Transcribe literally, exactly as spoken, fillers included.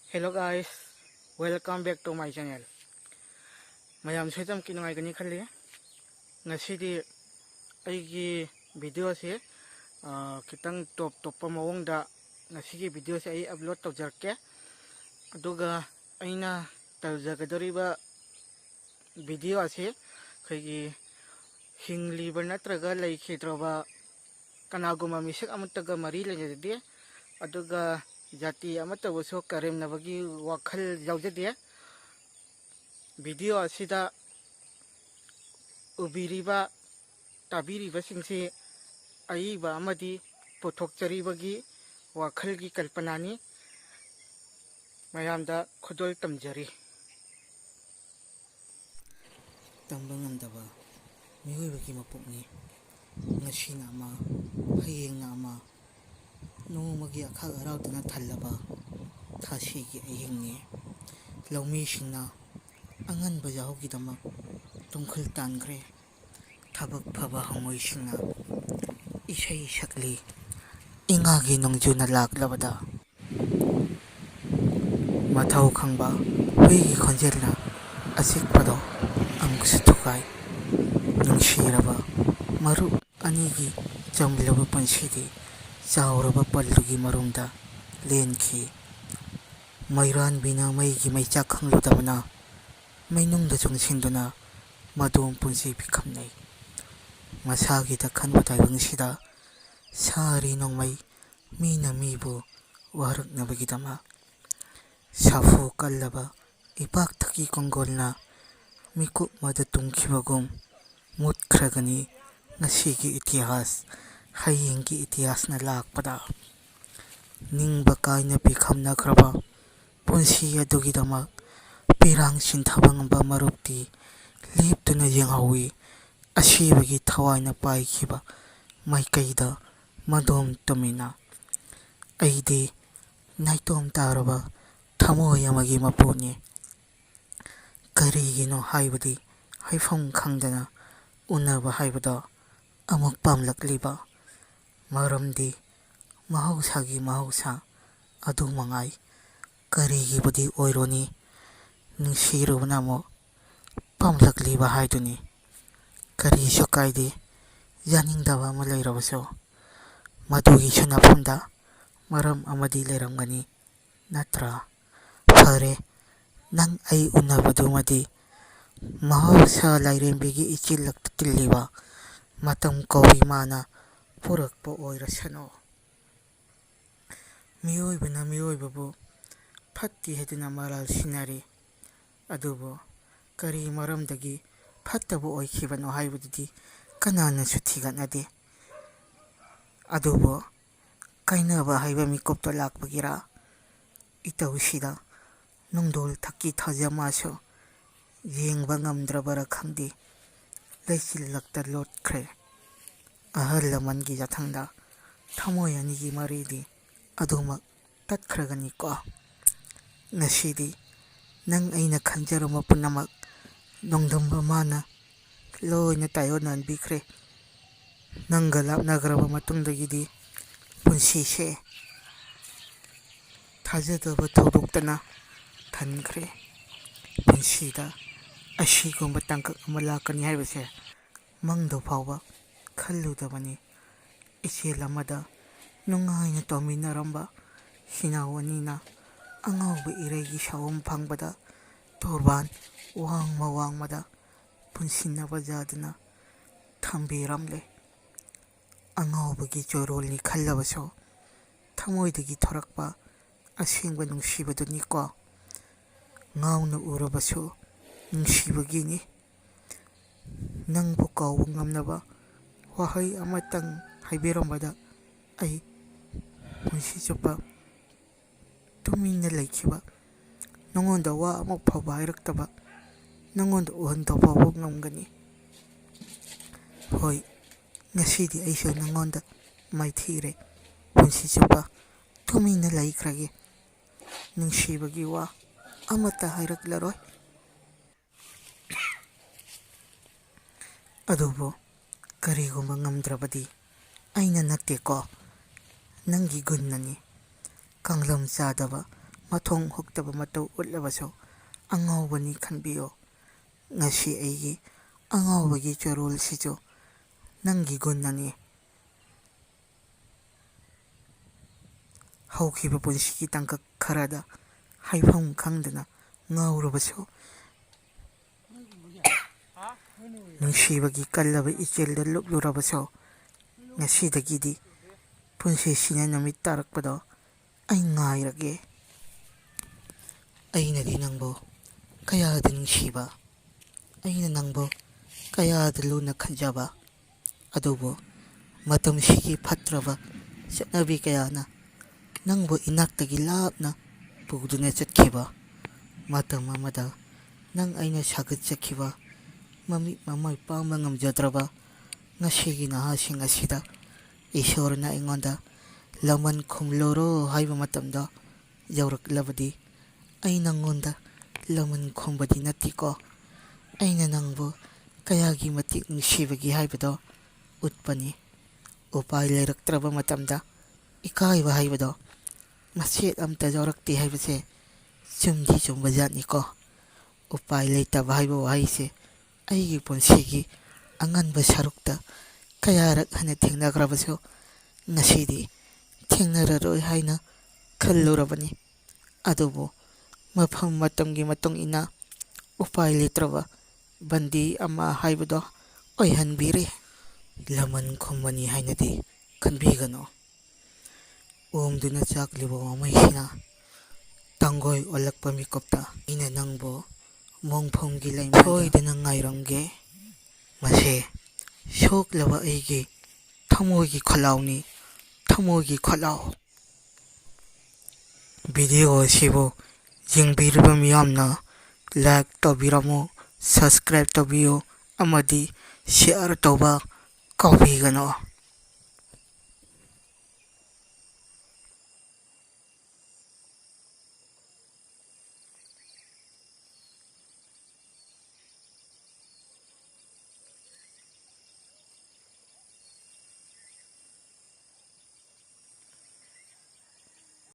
Hello guys, welcome back to my channel. ꯃꯌꯥꯝ ꯁꯣꯏꯗꯅꯃꯛꯀꯤ ꯅꯨꯡꯉꯥꯏꯒꯅꯤ ꯈꯜꯂꯤ꯫ ꯉꯁꯤꯗꯤ ꯑꯩꯒꯤ ꯚꯤꯗꯤꯑꯣꯁꯤ, ꯑ, ꯈꯤꯇꯪ ꯇꯣꯞ ꯇꯣꯞꯄ ꯃꯑꯣꯡꯗ ꯉꯁꯤꯒꯤ ꯚꯤꯗꯤꯑꯣꯁꯤ ꯑꯩ ꯑꯞꯂꯣꯗ ꯇꯧꯖꯔꯛꯀꯦ꯫ ꯑꯗꯨꯒ ꯑꯩꯅ ꯇꯧꯖꯒꯗꯧꯔꯤꯕ ꯚꯤꯗꯤꯑꯣ ꯑꯁꯤ ꯑꯩꯈꯣꯏꯒꯤ ꯍꯤꯡꯂꯤꯕ ꯅꯠꯇ꯭ꯔꯒ ꯂꯩꯈꯤꯗ꯭ꯔꯕ ꯀꯅꯥꯒꯨꯝꯕ ꯃꯤꯁꯛ ꯑꯃꯠꯇꯒ ꯃꯔꯤ ꯂꯩꯅꯖꯗꯦ, ꯑꯗꯨꯒ ꯖꯥꯇꯤ ꯑꯃꯠꯇꯕꯨꯁꯨ ꯀꯔꯦꯝꯅꯕꯒꯤ ꯋꯥꯈꯜ ꯌꯥꯎꯖꯗꯦ꯫ ꯚꯤꯗꯤꯑꯣ ꯑꯁꯤꯗ ꯎꯕꯤꯔꯤꯕ, ꯇꯥꯕꯤꯔꯤꯕꯁꯤꯡꯁꯤ ꯑꯏꯕ ꯑꯃꯗꯤ ꯄꯨꯊꯣꯛꯆꯔꯤꯕꯒꯤ ꯋꯥꯈꯜꯒꯤ ꯀꯜꯄꯅꯥꯅꯤ꯫ ꯃꯌꯥꯝꯗ ꯈꯨꯗꯣꯜ ꯇꯝꯖꯔꯤ꯫ ꯇꯝꯕ ꯉꯝꯗꯕ ꯃꯤꯑꯣꯏꯕꯒꯤ ꯃꯄꯣꯛꯅꯤ꯫ ꯉꯁꯤꯅ ꯑꯃ, ꯍꯌꯦꯡꯅ ꯑꯃ, ꯅꯣꯡꯃꯒꯤ ꯑꯈꯥꯛ ꯑꯔꯥꯎꯗꯨꯅ ꯊꯜꯂꯕ ꯊꯥꯁꯤꯒꯤ ꯑꯍꯤꯡꯅꯤ꯫ ꯂꯧꯃꯤꯁꯤꯡꯅ ꯑꯉꯟꯕ ꯌꯥꯍꯧꯒꯤꯗꯃꯛ ꯇꯨꯝꯈꯜ ꯇꯥꯟꯈ꯭ꯔꯦ꯫ ꯊꯕꯛ ꯐꯕ ꯍꯪꯉꯣꯏꯁꯤꯡꯅ ꯏꯁꯩ ꯁꯛꯂꯤ꯫ ꯏꯉꯥꯒꯤ ꯅꯣꯡꯖꯨꯅ ꯂꯥꯛꯂꯕꯗ ꯃꯊꯧ ꯈꯪꯕ ꯍꯨꯏꯒꯤ ꯈꯣꯟꯖꯦꯜꯅ ꯑꯆꯤꯛꯄꯗꯣ ꯑꯃꯨꯛꯁꯨ ꯊꯨꯒꯥꯏ꯫ ꯅꯨꯡꯁꯤꯔꯕ ꯃꯔꯨꯞ ꯑꯅꯤꯒꯤ ꯆꯝꯂꯕ ꯄꯨꯟꯁꯤꯗꯤ ꯆꯥꯎꯔꯕ ꯄꯜꯂꯨꯒꯤ ꯃꯔꯨꯝꯗ ꯂꯦꯟꯈꯤ꯫ ꯃꯩꯔꯥꯟꯕꯤꯅ ꯃꯩꯒꯤ ꯃꯩꯆꯥꯛ ꯈꯪꯂꯨꯗꯕꯅ ꯃꯩꯅꯨꯡꯗ ꯆꯨꯡꯁꯤꯟꯗꯨꯅ ꯃꯗꯣꯝ ꯄꯨꯟꯁꯤ ꯄꯤꯈꯝꯅꯩ꯫ ꯃꯁꯥꯒꯤ ꯇꯛꯈꯟꯕ ꯇꯥꯏꯕꯪꯁꯤꯗ ꯁꯥꯔꯤ ꯅꯣꯡꯃꯩ ꯃꯤꯅ ꯃꯤꯕꯨ ꯋꯥꯔꯛꯅꯕꯒꯤꯗꯃꯛ꯫ ꯁꯥꯐꯨ ꯀꯜꯂꯕ ꯏꯄꯥꯛꯊꯛꯀꯤ ꯀꯣꯡꯒꯣꯜꯅ ꯃꯤꯀꯨꯞꯃꯗ ꯇꯨꯝꯈꯤꯕꯒꯨꯝ ꯃꯨꯠꯈ꯭ꯔꯒꯅꯤ ꯉꯁꯤꯒꯤ ꯏꯇꯤꯍꯥꯁ, ꯍꯌꯦꯡꯒꯤ ꯏꯇꯤꯍꯥꯁꯅ ꯂꯥꯛꯄꯗ꯫ ꯅꯤꯡꯕ ꯀꯥꯏꯅ ꯄꯤꯈꯝꯅꯈ꯭ꯔꯕ ꯄꯨꯟꯁꯤ ꯑꯗꯨꯒꯤꯗꯃꯛ ꯄꯤꯔꯥꯡ ꯁꯤꯟꯊꯕ ꯉꯝꯕ ꯃꯔꯨꯞꯇꯤ ꯂꯦꯞꯇꯨꯅ ꯌꯦꯡꯍꯧꯏ꯫ ꯑꯁꯤꯕꯒꯤ ꯊꯋꯥꯏꯅ ꯄꯥꯏꯈꯤꯕ ꯃꯥꯏꯀꯩꯗ ꯃꯗꯣꯝ ꯇꯨꯃꯤꯟꯅ꯫ ꯑꯩꯗꯤ ꯅꯥꯏꯇꯣꯝ ꯇꯥꯔꯕ ꯊꯃꯣꯏ ꯑꯃꯒꯤ ꯃꯄꯨꯅꯤ꯫ ꯀꯔꯤꯒꯤꯅꯣ ꯍꯥꯏꯕꯗꯤ ꯍꯥꯏꯐꯝ ꯈꯪꯗꯅ ꯎꯅꯕ ꯍꯥꯏꯕꯗꯣ ꯑꯃꯨꯛ ꯄꯥꯝꯂꯛꯂꯤꯕ꯫ ꯃꯔꯝꯗꯤ ꯃꯍꯧꯁꯥꯒꯤ ꯃꯍꯧꯁꯥ ꯑꯗꯨ ꯃꯉꯥꯏ꯫ ꯀꯔꯤꯒꯤꯕꯨꯗꯤ ꯑꯣꯏꯔꯨꯅꯤ, ꯅꯨꯡꯁꯤꯔꯨꯕꯅ ꯑꯃꯨꯛ ꯄꯥꯝꯂꯛꯂꯤꯕ ꯍꯥꯏꯗꯨꯅꯤ꯫ ꯀꯔꯤꯁꯨ ꯀꯥꯏꯗꯦ, ꯌꯥꯅꯤꯡꯗꯕ ꯑꯃ ꯂꯩꯔꯕꯁꯨ, ꯃꯗꯨꯒꯤ ꯁꯨꯅꯐꯝꯗ ꯃꯔꯝ ꯑꯃꯗꯤ ꯂꯩꯔꯝꯒꯅꯤ, ꯅꯠꯇ꯭ꯔꯥ? ꯐꯔꯦ, ꯅꯪ ꯑꯩ ꯎꯅꯕꯗꯨꯃꯗꯤ ꯃꯍꯧꯁꯥ ꯂꯥꯏꯔꯦꯝꯕꯤꯒꯤ ꯏꯆꯤꯜꯂꯛꯇ ꯇꯤꯜꯂꯤꯕ ꯃꯇꯝ ꯀꯧꯏ ꯃꯥꯅ ꯄꯨꯔꯛꯄ ꯑꯣꯏꯔꯁꯅꯨ꯫ ꯃꯤꯑꯣꯏꯕꯅ ꯃꯤꯑꯣꯏꯕꯕꯨ ꯐꯠꯇꯦ ꯍꯥꯏꯗꯨꯅ ꯃꯔꯥꯜ ꯁꯤꯟꯅꯔꯤ꯫ ꯑꯗꯨꯕꯨ ꯀꯔꯤ ꯃꯔꯝꯗꯒꯤ ꯐꯠꯇꯕ ꯑꯣꯏꯈꯤꯕꯅꯣ ꯍꯥꯏꯕꯗꯨꯗꯤ ꯀꯅꯥꯅꯁꯨ ꯊꯤꯒꯠꯅꯗꯦ꯫ ꯑꯗꯨꯕꯨ ꯀꯥꯏꯅꯕ ꯍꯥꯏꯕ ꯃꯤꯀꯨꯞꯇ ꯂꯥꯛꯄꯒꯤꯔꯥ, ꯏꯇꯧꯁꯤꯗ ꯅꯨꯡꯗꯣꯜ ꯊꯛꯀꯤ ꯊꯥꯖ ꯃꯥꯁꯨ ꯌꯦꯡꯕ ꯉꯝꯗ꯭ꯔꯕꯔꯥ ꯈꯪꯗꯦ, ꯂꯩꯆꯤꯜꯂꯛꯇ ꯂꯣꯠꯈ꯭ꯔꯦ꯫ ꯑꯍꯜ ꯂꯃꯟꯒꯤ ꯌꯥꯊꯪꯗ ꯊꯃꯣꯏ ꯑꯅꯤꯒꯤ ꯃꯔꯤꯗꯤ ꯑꯗꯨꯃꯛ ꯇꯠꯈ꯭ꯔꯒꯅꯤꯀꯣ꯫ ꯉꯁꯤꯗꯤ ꯅꯪ ꯑꯩꯅ ꯈꯟꯖꯔꯝꯕ ꯄꯨꯝꯅꯃꯛ ꯅꯣꯡꯗꯝꯕ ꯃꯥꯅ ꯂꯣꯏꯅ ꯇꯥꯏꯑꯣꯟꯅꯍꯟꯕꯤꯈ꯭ꯔꯦ꯫ ꯅꯪꯒ ꯂꯥꯞꯅꯈ꯭ꯔꯕ ꯃꯇꯨꯡꯗꯒꯤꯗꯤ ꯄꯨꯟꯁꯤꯁꯦ ꯊꯥꯖꯗꯕ ꯊꯧꯗꯣꯛꯇꯅ ꯊꯟꯈ꯭ꯔꯦ꯫ ꯄꯨꯟꯁꯤꯗ ꯑꯁꯤꯒꯨꯝꯕ ꯇꯥꯡꯀꯛ ꯑꯃ ꯂꯥꯛꯀꯅꯤ ꯍꯥꯏꯕꯁꯦ ꯃꯪꯗ ꯐꯥꯎꯕ ꯈꯜꯂꯨꯗꯕꯅꯤ꯫ ꯏꯆꯦꯜ ꯑꯃꯗ ꯅꯨꯡꯉꯥꯏꯅ ꯇꯧꯃꯤꯟꯅꯔꯝꯕ ꯏꯆꯤꯟ ꯏꯅꯥꯎ ꯑꯅꯤꯅ ꯑꯉꯥꯎꯕ ꯏꯔꯩꯒꯤ ꯁꯥꯐꯝ ꯐꯪꯕꯗ ꯇꯣꯔꯕꯥꯟ ꯋꯥꯡꯃ ꯋꯥꯡꯃꯗ ꯄꯨꯟꯁꯤꯟꯅꯕ ꯌꯥꯗꯨꯅ ꯊꯝꯕꯤꯔꯝꯂꯦ꯫ ꯑꯉꯥꯎꯕꯒꯤ ꯆꯣꯏꯔꯣꯜꯅꯤ ꯈꯜꯂꯕꯁꯨ ꯊꯃꯣꯏꯗꯒꯤ ꯊꯣꯔꯛꯄ ꯑꯁꯦꯡꯕ ꯅꯨꯡꯁꯤꯕꯗꯨꯅꯤꯀꯣ꯫ ꯉꯥꯎꯅ ꯎꯔꯕꯁꯨ ꯅꯨꯡꯁꯤꯕꯒꯤꯅꯤ꯫ ꯅꯪꯕꯨ ꯀꯥꯎꯕ ꯉꯝꯅꯕ ꯋꯥꯍꯩ ꯑꯃꯇꯪ ꯍꯥꯏꯕꯤꯔꯝꯕꯗ ꯑꯩ ꯄꯨꯟꯁꯤ ꯆꯨꯞꯄ ꯇꯨꯃꯤꯟꯅ ꯂꯩꯈꯤꯕ, ꯅꯉꯣꯟꯗ ꯋꯥ ꯑꯃ ꯐꯥꯎꯕ ꯍꯥꯏꯔꯛꯇꯕ, ꯅꯉꯣꯟꯗ ꯎꯍꯟꯗꯕ ꯐꯥꯎꯕ ꯉꯝꯒꯅꯤ꯫ ꯍꯣꯏ, ꯉꯁꯤꯗꯤ ꯑꯩꯁꯨ ꯅꯉꯣꯟꯗ ꯃꯥꯏꯊꯤꯔꯦ꯫ ꯄꯨꯟꯁꯤ ꯆꯨꯞꯄ ꯇꯨꯃꯤꯟꯅ ꯂꯩꯈ꯭ꯔꯒꯦ꯫ ꯅꯨꯡꯁꯤꯕꯒꯤ ꯋꯥ ꯑꯃꯠꯇ ꯍꯥꯏꯔꯛꯂꯔꯣꯏ꯫ ꯑꯗꯨꯕꯨ ꯀꯔꯤꯒꯨꯝꯕ ꯉꯝꯗ꯭ꯔꯕꯗꯤ ꯑꯩꯅ ꯅꯠꯇꯦꯀꯣ, ꯅꯪꯒꯤ ꯒꯨꯟꯅꯅꯤ꯫ ꯀꯥꯡꯂꯝ ꯆꯥꯗꯕ ꯃꯊꯣꯡ ꯍꯨꯛꯇꯕ ꯃꯇꯧ ꯎꯠꯂꯕꯁꯨ ꯑꯉꯥꯎꯕꯅꯤ ꯈꯟꯕꯤꯌꯣ꯫ ꯉꯁꯤ ꯑꯩꯒꯤ ꯑꯉꯥꯎꯕꯒꯤ ꯆꯔꯣꯜꯁꯤꯁꯨ ꯅꯪꯒꯤ ꯒꯨꯟꯅꯅꯤ꯫ ꯍꯧꯈꯤꯕ ꯄꯨꯟꯁꯤꯒꯤ ꯇꯥꯡꯀꯛ ꯈꯔꯗ ꯍꯥꯏꯐꯝ ꯈꯪꯗꯅ ꯉꯥꯎꯔꯕꯁꯨ, ꯅꯨꯡꯁꯤꯕꯒꯤ ꯀꯜꯂꯕ ꯏꯆꯦꯜꯗ ꯂꯨꯞꯂꯨꯔꯕꯁꯨ, ꯉꯁꯤꯗꯒꯤꯗꯤ ꯄꯨꯟꯁꯤꯁꯤꯅ ꯅꯨꯃꯤꯠ ꯇꯥꯔꯛꯄꯗꯣ ꯑꯩ ꯉꯥꯏꯔꯒꯦ꯫ ꯑꯩꯅꯗꯤ ꯅꯪꯕꯨ ꯀꯌꯥꯗ ꯅꯨꯡꯁꯤꯕ, ꯑꯩꯅ ꯅꯪꯕꯨ ꯀꯌꯥꯗ ꯂꯨꯅ ꯈꯟꯖꯕ, ꯑꯗꯨꯕꯨ ꯃꯇꯝꯁꯤꯒꯤ ꯐꯠꯇ꯭ꯔꯕ ꯆꯠꯅꯕꯤ ꯀꯌꯥꯅ ꯅꯪꯕꯨ ꯏꯅꯥꯛꯇꯒꯤ ꯂꯥꯞꯅ ꯄꯨꯗꯨꯅ ꯆꯠꯈꯤꯕ꯫ ꯃꯇꯝ ꯑꯃꯗ ꯅꯪ ꯑꯩꯅ ꯁꯥꯒꯠꯆꯈꯤꯕ ꯃꯃꯤꯠ ꯃꯃꯥꯏ ꯄꯥꯡꯕ ꯉꯝꯖꯗ꯭ꯔꯕ ꯉꯁꯤꯒꯤ ꯅꯍꯥꯁꯤꯡ ꯑꯁꯤꯗ ꯏꯁꯣꯔꯅ ꯑꯩꯉꯣꯟꯗ ꯂꯃꯟ ꯈꯨꯝꯂꯨꯔꯣ ꯍꯥꯏꯕ ꯃꯇꯝꯗ ꯌꯧꯔꯛꯂꯕꯗꯤ, ꯑꯩ ꯅꯪꯉꯣꯟꯗ ꯂꯃꯟ ꯈꯨꯝꯕꯗꯤ ꯅꯠꯇꯦꯀꯣ꯫ ꯑꯩꯅ ꯅꯪꯕꯨ ꯀꯌꯥꯒꯤ ꯃꯇꯤꯛ ꯅꯨꯡꯁꯤꯕꯒꯦ ꯍꯥꯏꯕꯗꯣ ꯎꯠꯄꯅꯤ꯫ ꯎꯄꯥꯏ ꯂꯩꯔꯛꯇ꯭ꯔꯕ ꯃꯇꯝꯗ ꯏꯀꯥꯏꯕ ꯍꯥꯏꯕꯗꯣ ꯃꯆꯦꯠ ꯑꯝꯇ ꯌꯥꯎꯔꯛꯇꯦ ꯍꯥꯏꯕꯁꯦ ꯆꯨꯝꯗꯤ ꯆꯨꯝꯕꯖꯥꯠꯅꯤꯀꯣ꯫ ꯎꯄꯥꯏ ꯂꯩꯇꯕ ꯍꯥꯏꯕ ꯋꯥꯍꯩꯁꯦ ꯑꯩꯒꯤ ꯄꯨꯟꯁꯤꯒꯤ ꯑꯉꯟꯕ ꯁꯔꯨꯛꯇ ꯀꯌꯥꯔꯛ ꯍꯟꯅ ꯊꯦꯡꯅꯈ꯭ꯔꯕꯁꯨ, ꯉꯁꯤꯗꯤ ꯊꯦꯡꯅꯔꯔꯣꯏ ꯍꯥꯏꯅ ꯈꯜꯂꯨꯔꯕꯅꯤ꯫ ꯑꯗꯨꯕꯨ ꯃꯐꯝ ꯃꯇꯝꯒꯤ ꯃꯇꯨꯡ ꯏꯟꯅ ꯎꯄꯥꯏ ꯂꯩꯇ꯭ꯔꯕ ꯕꯟꯗꯤ ꯑꯃ ꯍꯥꯏꯕꯗꯣ ꯑꯣꯏꯍꯟꯕꯤꯔꯦ꯫ ꯂꯃꯟ ꯈꯨꯝꯕꯅꯤ ꯍꯥꯏꯅꯗꯤ ꯈꯟꯕꯤꯒꯅꯨ꯫ ꯑꯣꯝꯗꯨꯅ ꯆꯥꯛꯂꯤꯕ ꯋꯥꯃꯩꯁꯤꯅ ꯇꯥꯡꯒꯣꯏ ꯑꯣꯜꯂꯛꯄ ꯃꯤꯀꯨꯞꯇ ꯑꯩꯅ ꯅꯪꯕꯨ ꯃꯣꯡꯐꯝꯒꯤ ꯂꯩꯃꯥꯏꯗ ꯁꯣꯏꯗꯅ ꯉꯥꯏꯔꯝꯒꯦ꯫ ꯃꯁꯦ ꯁꯣꯛꯂꯕ ꯑꯩꯒꯤ ꯊꯃꯣꯏꯒꯤ ꯈꯣꯜꯂꯥꯎꯅꯤ, ꯊꯃꯣꯏꯒꯤ ꯈꯣꯜꯂꯥꯎ꯫ ꯚꯤꯗꯤꯑꯣ ꯑꯁꯤꯕꯨ ꯌꯦꯡꯕꯤꯔꯤꯕ ꯃꯤꯌꯥꯝꯅ like ꯇꯧꯕꯤꯔꯝꯃꯨ, subscribe ꯇꯧꯕꯤꯌꯨ ꯑꯃꯗꯤ share ꯇꯧꯕ ꯀꯥꯎꯕꯤꯒꯅꯨ꯫